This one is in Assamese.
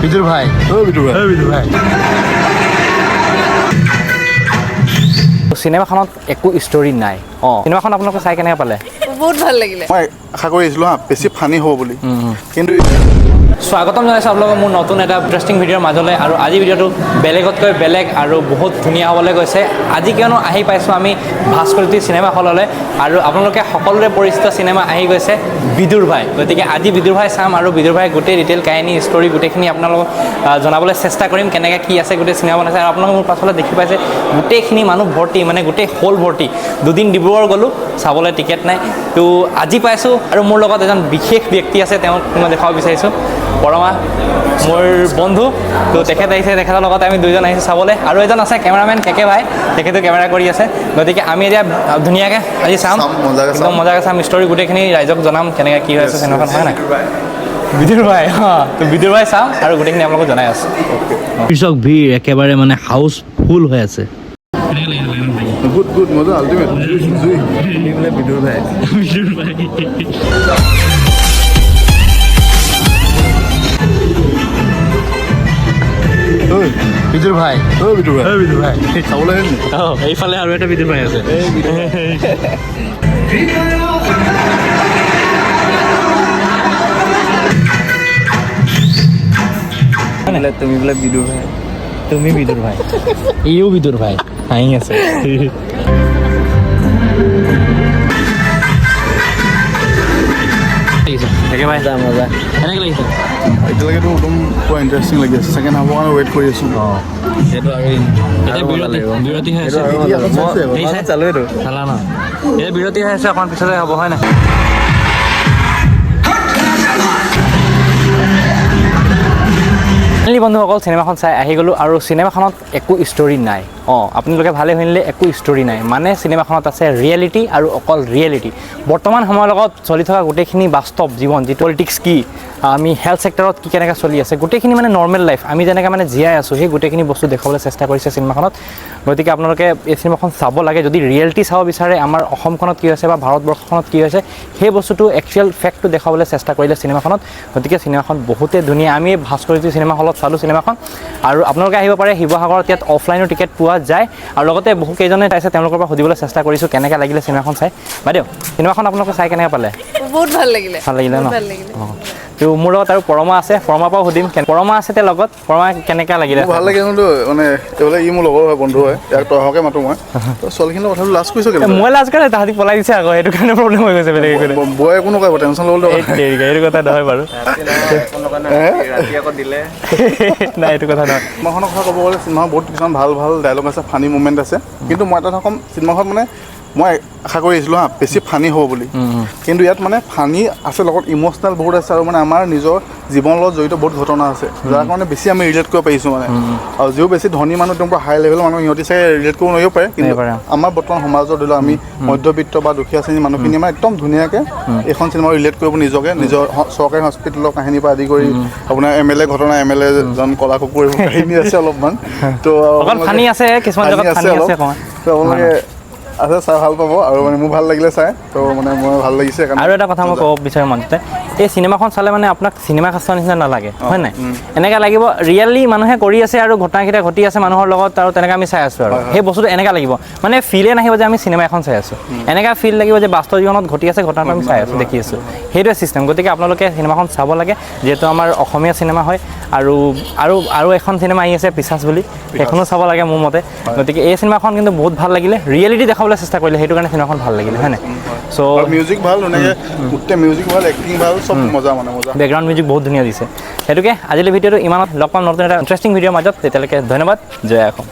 বিদুৰ ভাই, বিদুৰ ভাই, বিদুৰ ভাই। চিনেমাখনত একো ষ্টৰী নাই। অঁ, চিনেমাখন আপোনালোকে চাই কেনেকৈ পালে? বহুত ভাল লাগিলে। মই আশা কৰি আহিছিলোঁ হা বেছি ফানি হ'ব বুলি, কিন্তু স্বাগতম জনাইছোঁ আপোনালোকক মোৰ নতুন এটা ইণ্টাৰেষ্টিং ভিডিঅ'ৰ মাজলৈ। আৰু আজি ভিডিঅ'টো বেলেগতকৈ বেলেগ আৰু বহুত ধুনীয়া হ'বলৈ গৈছে। আজি কিয়নো আহি পাইছোঁ আমি ভাস্কৰজ্যোতি চিনেমা হললৈ, আৰু আপোনালোকে সকলোৰে পৰিচিত চিনেমা আহি গৈছে বিদুৰ ভাই। গতিকে আজি বিদুৰ ভাই চাম আৰু বিদুৰ ভাই গোটেই ডিটেইল কাহিনী ষ্টৰী গোটেইখিনি আপোনালোকক জনাবলৈ চেষ্টা কৰিম, কেনেকৈ কি আছে গোটেই চিনেমা বনাইছে। আৰু আপোনালোকে মোৰ পাছফালে দেখি পাইছে গোটেইখিনি মানুহ ভৰ্তি, মানে গোটেই হল ভৰ্তি। দুদিন ডিব্ৰুগড় গ'লোঁ চাবলৈ টিকেট নাই, তো আজি পাইছোঁ। আৰু মোৰ লগত এজন বিশেষ ব্যক্তি আছে, তেওঁক মই দেখুৱাব বিচাৰিছোঁ, পৰমা, মোৰ বন্ধু। তো তেখেত আহিছে, তেখেতৰ লগতে আমি দুইজন আহিছোঁ চাবলৈ। আৰু এজন আছে কেমেৰামেন কেকে ভাই, তেখেতো কেমেৰা কৰি আছে। গতিকে আমি এতিয়া ধুনীয়াকৈ আজি চাম, একদম মজাকৈ চাম, ষ্টৰী গোটেইখিনি ৰাইজক জনাম কেনেকৈ কি হৈ আছে চিনেমাখন, হয় নাই? বিদুৰ ভাই, অঁ, তো বিদুৰ ভাই চাম আৰু গোটেইখিনি আপোনালোকক জনাই আছোঁ। কৃষক ভিৰ একেবাৰে মানে হাউচফুল হৈ আছে। গুড গুড, মজা, আল্টিমেট। বিদুৰ ভাই, বিদুৰ ভাই। বিদুৰ ভাই, বিদুৰ ভাই, বিদুৰ ভাই চাবলৈ আহিল নেকি? অঁ, এইফালে আৰু এটা বিদুৰ ভাই আছে। তুমি বোলে বিদুৰ ভাই, তুমি বিদুৰ ভাই, ইও বিদুৰ ভাই, হাঁহি আছে। মজা, কেনেকৈ লাগিছে? এতিয়ালৈকেতো একদম পূৰা ইণ্টাৰেষ্টিং লাগি আছে। ছেকেণ্ড হাফৰ কাৰণে ৱেইট কৰি আছোঁ। সেইটো আৰু বিৰতি হৈ আছে। চালা ন, এতিয়া বিৰতি হৈ আছে, অকণমান পিছতে হ'ব, হয় নাই? ফাইনেলি বন্ধুসকল, চিনেমাখন চাই আহি গ'লোঁ। আৰু চিনেমাখনত একো ষ্টৰী নাই। অঁ, আপোনালোকে ভালে শুনিলে, একো ষ্টৰী নাই। মানে চিনেমাখনত আছে ৰিয়েলিটি আৰু অকল ৰিয়েলিটি। বৰ্তমান সময়ৰ লগত চলি থকা গোটেইখিনি বাস্তৱ জীৱন, যি পলিটিক্স কি, আমি হেল্থ ছেক্টৰত কি কেনেকৈ চলি আছে, গোটেইখিনি মানে নৰ্মেল লাইফ আমি যেনেকৈ মানে জীয়াই আছোঁ, সেই গোটেইখিনি বস্তু দেখুৱাবলৈ চেষ্টা কৰিছে চিনেমাখনত। গতিকে আপোনালোকে এই চিনেমাখন চাব লাগে যদি ৰিয়েলিটি চাব বিচাৰে, আমাৰ অসমখনত কি হৈছে বা ভাৰতবৰ্ষখনত কি হৈছে, সেই বস্তুটো একচুৱেল ফেক্টটো দেখুৱাবলৈ চেষ্টা কৰিলে চিনেমাখনত। গতিকে চিনেমাখন বহুতেই ধুনীয়া। আমি ভাস্কৰজ্যোতি চিনেমা হলত চালোঁ চিনেমাখন। আৰু আপোনালোকে আহিব পাৰে শিৱসাগৰত, ইয়াত অফলাইনো টিকেট পোৱা যায়। আৰু লগতে বহু কেইজনে চাইছে, তেওঁলোকৰ পৰা সুধিবলৈ চেষ্টা কৰিছোঁ কেনেকৈ লাগিলে চিনেমাখন চাই। বাইদেউ, চিনেমাখন আপোনালোকে চাই কেনেকৈ পালে? বহুত ভাল লাগিলে। ভাল লাগিলে ন? ভাল লাগিলে। অঁ, তো মোৰ লগত আৰু পৰমা আছে, পৰমাৰ পৰাও সুধিম। পৰমা আছে তেওঁৰ লগত, পৰমা কেনেকৈ লাগিলে? ভাল লাগে। কিন্তু মানে এইফালে ই মোৰ লগৰ হয়, বন্ধু হয়, ইয়াক তহঁকে মাতো মই। ছোৱালীখিনিৰ কথাটো লাজ কৰিছ কেলৈ? মই লাজ কৰে, তাহাঁতি পলাই দিছে আকৌ, সেইটো কাৰণে প্ৰব্লেম হৈ গৈছে। বেলেগ একো বয় একো নকয়, টেনশ্যন ল'বলৈ এইটো কথা নহয় বাৰু। নাই, এইটো কথা নহয়। চিনেমাখনৰ কথা ক'ব গ'লে চিনেমাখন বহুত কিছুমান ভাল ভাল ডায়লগ আছে, ফানি মুমেণ্ট আছে। কিন্তু মই এটা কথা ক'ম, চিনেমাখন মানে মই আশা কৰি আহিছিলোঁ হা বেছি ফানি হ'ব বুলি, কিন্তু ইয়াত মানে ফানি আছে, লগত ইম'চনেল বহুত আছে, আৰু মানে আমাৰ নিজৰ জীৱনৰ লগত জড়িত বহুত ঘটনা আছে, যাৰ কাৰণে বেছি আমি ৰিলেট কৰিব পাৰিছোঁ মানে। আৰু যিও বেছি ধনী মানুহ, একদম পূৰা হাই লেভেলৰ মানুহ, সিহঁতি চাগে ৰিলেট কৰিব নোৱাৰিব পাৰে, কিন্তু আমাৰ বৰ্তমান সমাজৰ ধৰি লওক আমি মধ্যবিত্ত বা দুখীয়া শ্ৰেণীৰ মানুহখিনি মানে একদম ধুনীয়াকৈ এইখন চিনেমা ৰিলেট কৰিব নিজকে, নিজৰ চৰকাৰী হস্পিটেলৰ কাহিনীৰ পৰা আদি কৰি আপোনাৰ এম এল এ ঘটনা, এম এল এজন কলা কুকুৰ কাহিনী আছে অলপমান, তো ফানি আছে কিছুমান জেগাত, ফানি আছে। তো আপোনালোকে আছে চাই ভাল পাব। আৰু মানে মোৰ ভাল লাগিলে চাই, তো মানে মই ভাল লাগিছে। আৰু এটা কথা মই ক'ব বিচাৰোঁ মাজতে, এই চিনেমাখন চালে মানে আপোনাক চিনেমা চোৱাৰ নিচিনা নালাগে, হয় নাই? এনেকৈ লাগিব ৰিয়েলি মানুহে কৰি আছে আৰু ঘটনাকেইটা ঘটি আছে মানুহৰ লগত, আৰু তেনেকৈ আমি চাই আছোঁ। আৰু সেই বস্তুটো এনেকুৱা লাগিব, মানে ফিলে নাহিব যে আমি চিনেমা এখন চাই আছোঁ, এনেকুৱা ফিল লাগিব যে বাস্তৱ জীৱনত ঘটি আছে ঘটনাটো আমি চাই আছোঁ, দেখি আছোঁ। সেইটোৱে চিষ্টেম। গতিকে আপোনালোকে চিনেমাখন চাব লাগে, যিহেতু আমাৰ অসমীয়া চিনেমা হয়। আৰু আৰু আৰু এখন চিনেমা আহি আছে পিছাচ বুলি, সেইখনো চাব লাগে মোৰ মতে। গতিকে এই চিনেমাখন কিন্তু বহুত ভাল লাগিলে, ৰিয়েলিটি দেখাবলৈ চেষ্টা কৰিলে, সেইটো কাৰণে চিনেমাখন ভাল লাগিলে, হয় নাই? চ' মিউজিক ভাল, ধুনীয়াকৈ গোটেই মিউজিক ভাল, এক্টিং ভাল, চব মজা, মানে মজা। বেকগ্ৰাউণ্ড মিউজিক বহুত ধুনীয়া দিছে। সেইটোকে আজিলৈ ভিডিঅ'টো ইমানত, লগ পাম নতুন এটা ইণ্টাৰেষ্টিং ভিডিঅ'ৰ মাজত। তেতিয়ালৈকে ধন্যবাদ, জয় অসম।